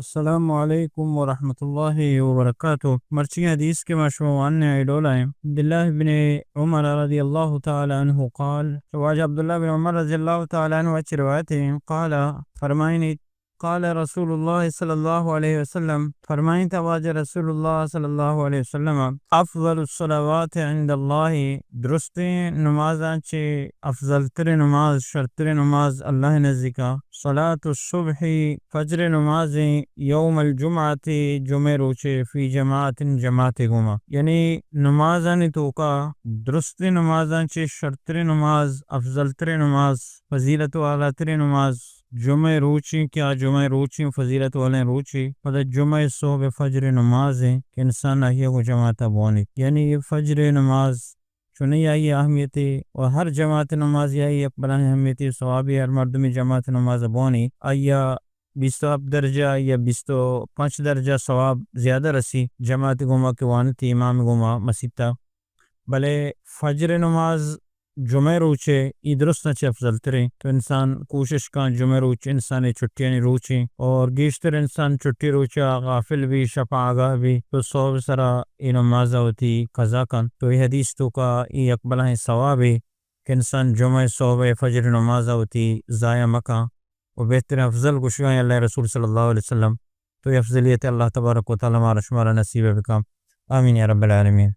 السلام علیکم ورحمۃ اللہ وبرکاتہ۔ مرچی حدیث کہ ما شما واننے آئی ڈولا ایں۔ عبداللہ بن عمر رضی اللہ تعالی عنہ قال، واجہ عبداللہ بن عمر رضی اللہ تعالی عنہ چ روایت ایں، قال، فرمائنی، قال رسول اللہ صلی اللہ علیہ وسلم، فرمائنتا واجہ رسول اللہ صلی اللہ علیہ وسلم، افضل الصلوات عند اللہ، درستیں نمازاں چہ افضل تریں نماز، شرتریں نماز اللہ نزیکا، صلاۃ الصبح، فجر نمازیں، یوم الجمعۃ، جمعہ روچے، فی جماعت، جماعت گوما۔ یعنی نمازانی توکا درستیں نمازاں چہ شرتریں نماز، افضل تریں نماز، فضیلت والا تریں نماز جمعہ روچیں کہ آ جمعہ روچیں فضیلت والیں روچے، پدا جمعہ صبح فجر نمازیں کہ انسان آئی گوں جماعت بوانی۔ یعنی یہ فجر نماز چونی آئی اہمیت و ہر جماعت نماز آئی یک بلاہیں اہمیت و ثوابی۔ ہر مردمی جماعت نماز بوانی، آئی بیست و ہفت درجہ یا بیست و پنچ درجہ ثواب زیادہ رسی جماعت گوما کہ وانتی امام گوما مسیتا۔ بلے فجر نماز جمعہ روچے ای درستاں چہ افضل تریں۔ تو انسان کوشش کن جمعہ روچ انسان چھٹیانی روچیں اور گیشتر انسان چھٹی روچا غافل بی، شپ آگاہ بی، تو صحب سرا ای نماز وتی قضا کن۔ تو ای حدیث توکا ای یک بلاہیں ثوابے کہ انسان جمعہ صحب فجر نماز وتی ضائع مکن۔ و بہترین افضل گوشگاں اللہ رسول صلی اللہ علیہ وسلم۔ تو ای افضلیت اللہ تبارک و تعالی مارا شمارا نصیب بکن۔ آمین یا رب العالمین۔